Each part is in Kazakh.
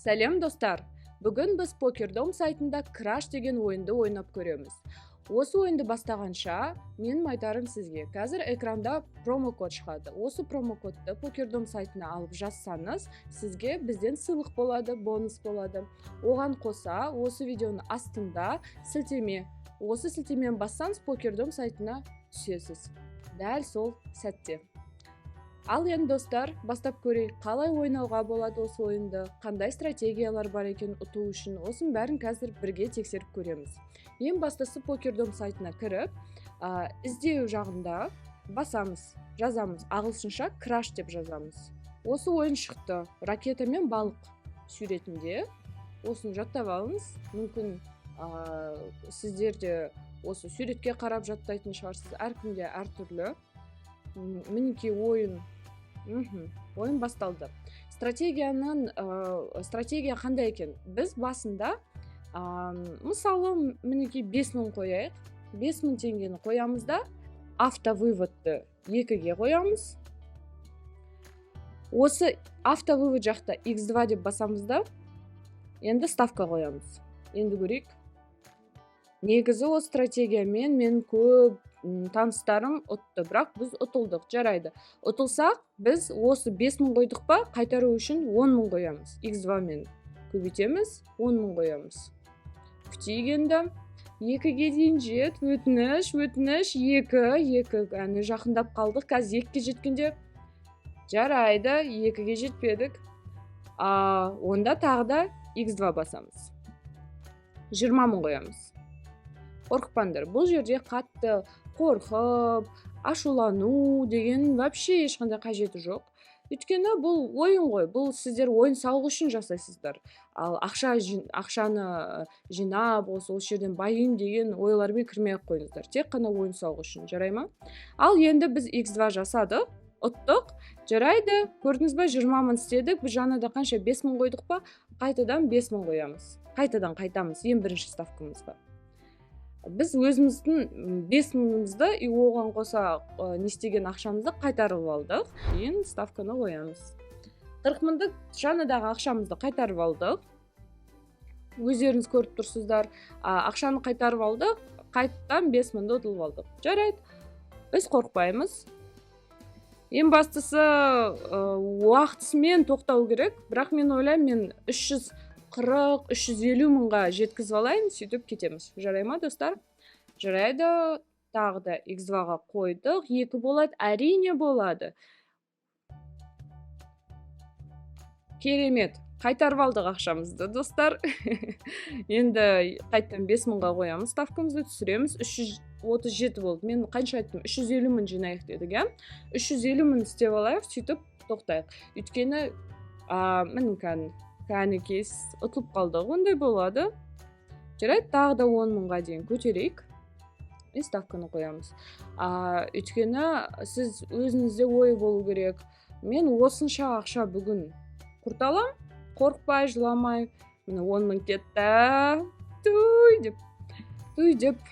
Сәлем, достар! Бүгін біз Покердом сайтында Краш деген ойынды ойнап көреміз. Осы ойынды бастағанша менің айтарым сізге: қазір экранда промокод шығады. Осы промокодты Покердом сайтына алып жазсаңыз, сізге бізден сыйлық болады, бонус болады. Оған қоса осы видеоның астында сілтеме, осы сілтемені бассаңыз, Покердом сайтына түсесіз дәл сол сәтте. Ал енді, достар, бастап көрейік. Қалай ойнауға болады осы ойынды, қандай стратегиялар бар екен ұту үшін, осының бәрін қазір бірге тексеріп көреміз. Ең бастысы, Покердом сайтына кіріп, іздеу жағында басамыз, жазамыз, ағылшынша «краш» деп жазамыз. Осы ойын шықты, ракета мен балық суретінде. Осыны жаттап алыңыз. Мүмкін, сіздер де осы суретке қарап жаттайтын шығарсыз, әркімде әртүрлі. Мінекей, ойын. Ойын басталды. Стратегия қандай екен? Біз басында, мысалы, мінекей, 5000 қояйық. 5000 теңгені қоямыз да, автовыводты екіге қоямыз. Осы автовывод жақта x2 деп басамыз да, енді ставка қоямыз. Енді көрейік. Негізі осы стратегиямен мен көп таныстарым ұтты, бірақ біз ұтылдық. Жарайды, ұтылсақ, біз осы 5000 қойдық па, қайтару үшін 10 000 қоямыз, x2 мен көбейтеміз, 10 000 қоямыз. Күтейік енді. Екіге дейін жет, өтініш, өтініш. Екі, екі, әне, жақындап қалдық. Қазір екіге жеткенде... Жарайды, екіге жетпедік. Онда тағы да x2 басамыз, 20 000 қоямыз. Қорықпаңдар, бұл жерде қатты қорқып, ашулану деген вообще ешқандай қажеті жоқ, өйткені бұл ойын ғой, бұл сіздер ойын сауық үшін жасайсыздар. Ал ақшаны жинап, осы жерден байимын деген ойлармен кірмей ақ қойыңыздар. Тек қана ойын сауық үшін, жарай ма? Ал енді біз x2 жасадық, ұттық. Жарайды, көрдіңіз ба, 20 000 істедік. Біз жаңада қанша, 5000 қойдық па? Қайтадан 5000 қоямыз, қайтадан қайтамыз ең бірінші ставкамызға. Біз өзіміздің 5000-ымызды и оған қоса не істеген ақшамызды қайтарып алдық. Кейін ставканы қоямыз 40 мыңды. Жаңадағы ақшамызды қайтарып алдық, өздеріңіз көріп тұрсыздар. Ақшаны қайтарып алдық, қайтадан 5000-ды ұтылып алдық. Жарайды, біз қорықпаймыз. Ең бастысы, уақытысымен тоқтау керек. Бірақ мен ойлаймын, мен 340, 350 мыңға жеткізіп алайын, сөйтіп кетеміз. Жарай ма, достар? Жарайды, тағы да x2-ға қойдық. Екі болады, әрине, болады. Керемет, қайтарып алдық ақшамызды, достар. Енді қайтадан 5000-ға қоямыз ставкамызды, түсіреміз. 337 болды. Мен қанша айттым? 350 мың жинайық дедік, иә? 350 мың істеп алайық, сөйтіп тоқтайық. Өйткені міне, кәнекей, ұтылып қалдық, ондай болады. Жарайды, тағы да 10 мыңға дейін көтерейік и ставканы қоямыз. Өйткені сіз өзіңізде ой болу керек: мен осынша ақша бүгін құрта аламын, қорықпай, жыламай. Міне, 10 мың кетті, туй деп, туй деп.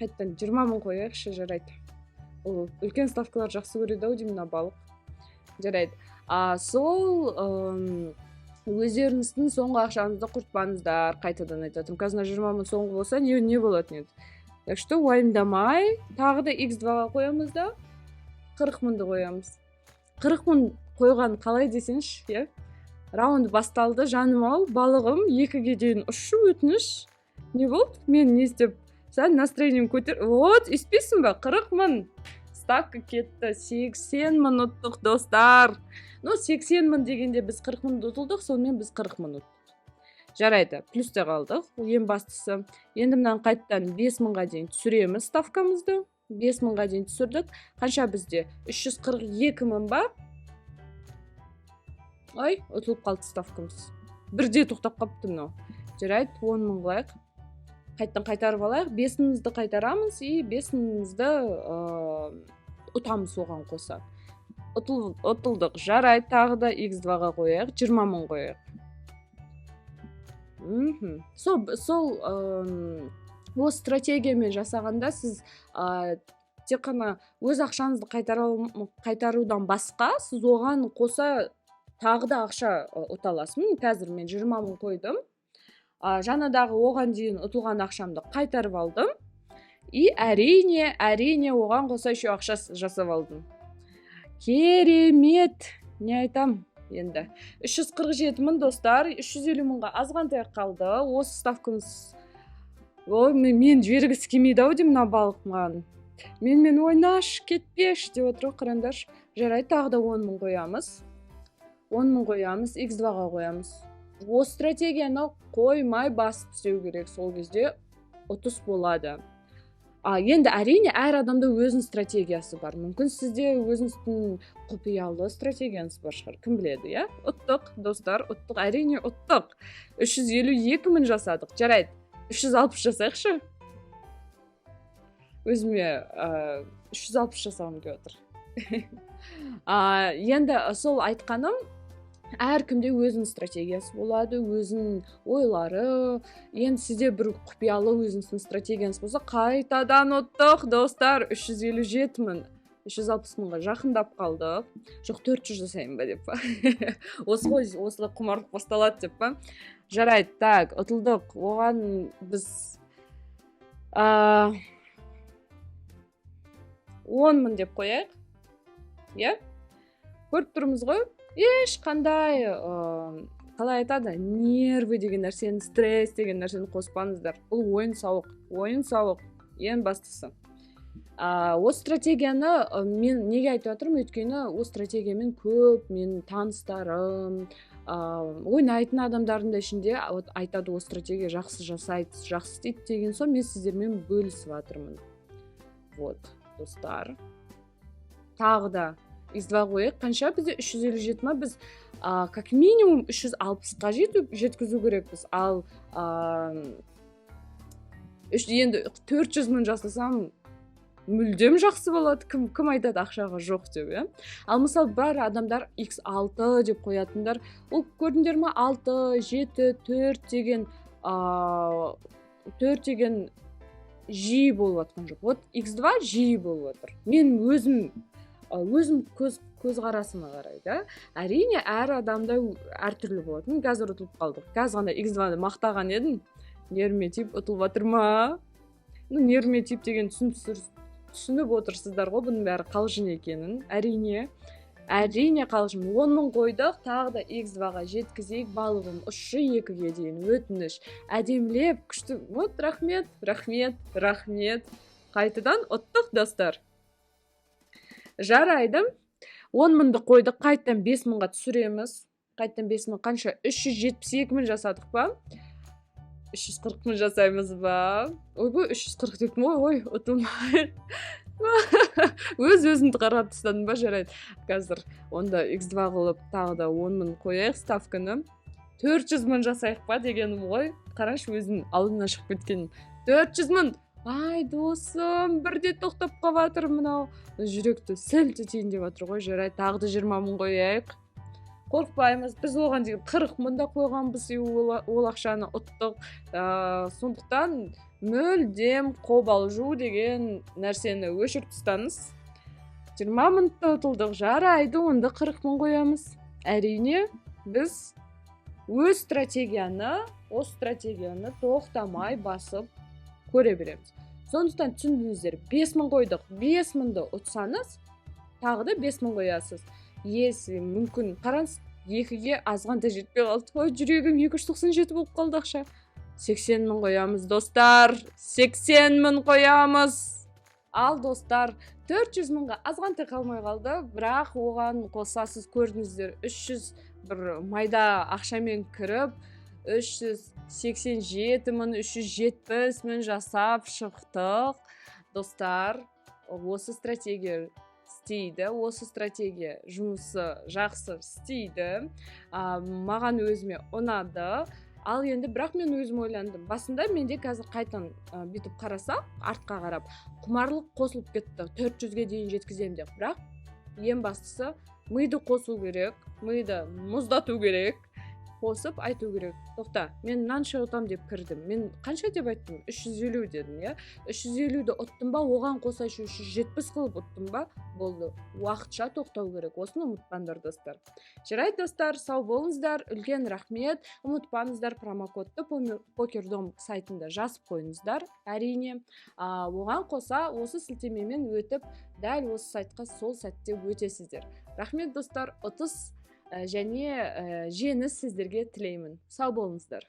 Қайтадан 20 мың қояйықшы. Жарайды, ол үлкен ставкалар жақсы көреді ау деймін мына балық. Жарайды, сол өздеріңіздің соңғы ақшаңызды құртпаңыздар, қайтадан айтып жатырмын. Қазір мына 20 мың соңғы болса, не болатын еді? Так что уайымдамай, тағы да x 2-ға қоямыз да, 40 мыңды қоямыз. 40 мың қойған қалай десеңші, иә? Раунд басталды. Жаным ау, балығым, екіге дейін ұшу, өтініш. Не болды? Мен не істеп, сәл настроением көтер. Вот, өйстпейсің ба? 40 мың ставка кетті, 80 мың ұттық, достар. Ну, 80 мың дегенде, біз 40 мыңды ұтылдық, сонымен біз 40 мың ұттық. Жарайды, плюсте қалдық, ең бастысы. Енді мынаны қайтадан 5000-ға дейін түсіреміз ставкамызды. 5000-ға дейін түсірдік. Қанша бізде, 342 мың ба? Ой, ұтылып қалды ставкамыз, бірде тоқтап қалыпты мынау. Жарайды, 10 мың қылайық, қайтадан қайтарып алайық. 5000-ымызды қайтарамыз и 5000-ымызды ұтамыз оған қоса. Ұтылдық. Жарайды, тағы да x 2-ға қояйық, 20 мың қояйық. Сол осы стратегиямен жасағанда, сіз тек қана өз ақшаңызды қайтарудан басқа, сіз оған қоса Тағы да ақша ұта аласың. Қазір мен 20 000 қойдым, жаңадағы оған дейін ұтылған ақшамды қайтарып алдым. И әрине, оған қоса еще ақша жасап алдым. Керемет, не айтам енді? 347 000, достар, 350 мыңға азғантай қалды. Осы ставкамыз, ой, мен жібергісі келмейді ау деймін. Мына балық маған «Менімен ойнашы, кетпеші» деп отыр ғой, қараңдаршы. Жарайды, тағы да 10 000 қоямыз, 10 000 қоямыз, x2-ға қоямыз. Осы стратегияны қоймай басып істеу керек, сол кезде ұтыс болады. Енді, әрине, әр адамда өзінің стратегиясы бар. Мүмкін, сізде өзіңіздің құпиялы стратегияңыз бар шығар, кім біледі, иә? Ұттық, достар, ұттық, әрине, ұттық. 352 000 жасадық. Жарайды, 360 жасайықшы. Өзіме 360 жасағым келіп отыр. Енді сол айтқаным, әркімде өзінің стратегиясы болады, өзінің ойлары. Енді сізде бір құпиялы өзіңіздің стратегияңыз болса. Қайтадан ұттық, достар, 357 000, 360 мыңға жақындап қалдық. Жоқ, 400 жасайын ба деп па? Осы ғой, осылай құмарлық басталады деп па? Жарайды, так, ұтылдық. Оған біз 10 000 деп қояйық, иә? Көріп тұрмыз ғой, ешқандай, қалай айтады, нервы деген нәрсені, стресс деген нәрсені қоспаңыздар. Бұл ойын сауық, ойын сауық ең бастысы. Осы стратегияны мен неге айтып жатырмын? Өйткені осы стратегиямен көп менің таныстарым, ойнайтын адамдардың да ішінде вот айтады: «Осы стратегия жақсы жасайды, жақсы істейді» деген соң, мен сіздермен бөлісіп жатырмын. Вот, достар, тағы да x2 қояйық. Қанша бізде, 357 ма? Біз как минимум 360-қа жеткізу керекпіз. Ал енді 400 000 жасасам, мүлдем жақсы болады. Кім айтады ақшаға жоқ деп, иә? Ал мысалы, бар адамдар x6 деп қоятындар. Ол, көрдіңдер ма, 6, 7, 4 деген, 4 деген жиі болып жатқан жоқ. Вот x2 жиі болып жатыр. Мен өзім көзқарасыма қарай да, әрине, әр адамда әртүрлі болады. Мен қазір ұтылып қалдық. Қазір ғана x2-ны мақтаған едім, нервіме тиіп ұтылып жатыр ма? Ну, нервіме тиіп деген түсініп отырсыздар ғой, бұның бәрі қалжың екенін. Әрине, қалжың. 10 000 қойдық, тағы да x2-ға жеткізейік. Балығым, ұшшы екіге дейін, өтініш, әдемілеп, күшті. Вот, рахмет, рахмет, рахмет. Қайтадан ұттық, достар. Жарайды, 10 мыңды қойдық, қайтадан 5 мыңға түсіреміз. Қайтадан 5 мың. Қанша, 372 000 жасадық па? 340 000 жасаймыз ба? Ойбой, 340 деппін ғой. Ой, ұтылмай өз өзімді қарап тастадым ба? Жарайды, қазір онда x2 қылып, тағы да 10 000 қояйық ставканы. 400 000 жасайық па дегенім ғой. Қарашы, өзім алдымнан шығып кеткен. 400 000. Ай, досым, бірде тоқтап қалып жатыр мынау, жүректі сілтетейін деп жатыр ғой. Жарайды, тағы да 20 000 қояйық, қорықпаймыз. Біз оған дейін 40 000 да қойғанбыз и ол ақшаны ұттық. Сондықтан мүлдем қобалжу деген нәрсені өшіріп тастаңыз. 20 мыңды ұтылдық. Жарайды, онда 40 000 қоямыз. Әрине, біз өз стратегияны, осы стратегияны тоқтамай басып көре береміз. Сондықтан түсіндіңіздер, 5 000 қойдық. 5 мыңды ұтсаңыз, тағы да 5 000 қоясыз, если мүмкін. Қараңыз, екіге азғантай жетпей қалды. Ой, жүрегім, 297 болып қалды ақша. 80 000 қоямыз, достар, 80 000 қоямыз. Ал, достар, 400 мыңға азғантай қалмай қалды. Бірақ оған қоса, сіз көрдіңіздер, 300 бір майда ақшамен кіріп, 387 000, 370 000 жасап шықтық. Достар, осы стратегия істейді, осы стратегия жұмысы жақсы істейді. Маған өзіме ұнады. Ал енді, бірақ мен өзім ойландым басында, менде қазір қайтадан бүйтіп қарасақ, артқа қарап, құмарлық қосылып кетті, 400-ге дейін жеткіземін деп. Бірақ ең бастысы, миды қосу керек, миды мұздату керек. Қосып айту керек: «Тоқта, мен мынанша ұтамын деп кірдім. Мен қанша деп айттым? 350 дедім, иә. 350-ді ұттым ба, оған қоса еще 370 қылып ұттым ба? Болды, уақытша тоқтау керек». Осыны ұмытпаңдар, достар. Жарайды, достар, сау болыңыздар, үлкен рахмет. Ұмытпаңыздар, промокодты Покердом сайтында жазып қойыңыздар, әрине. Оған қоса осы сілтемемен өтіп, дәл осы сайтқа сол сәтте өтесіздер. Рахмет, достар, ұтыс және жеңіс сіздерге тілеймін. Сау болыңыздар.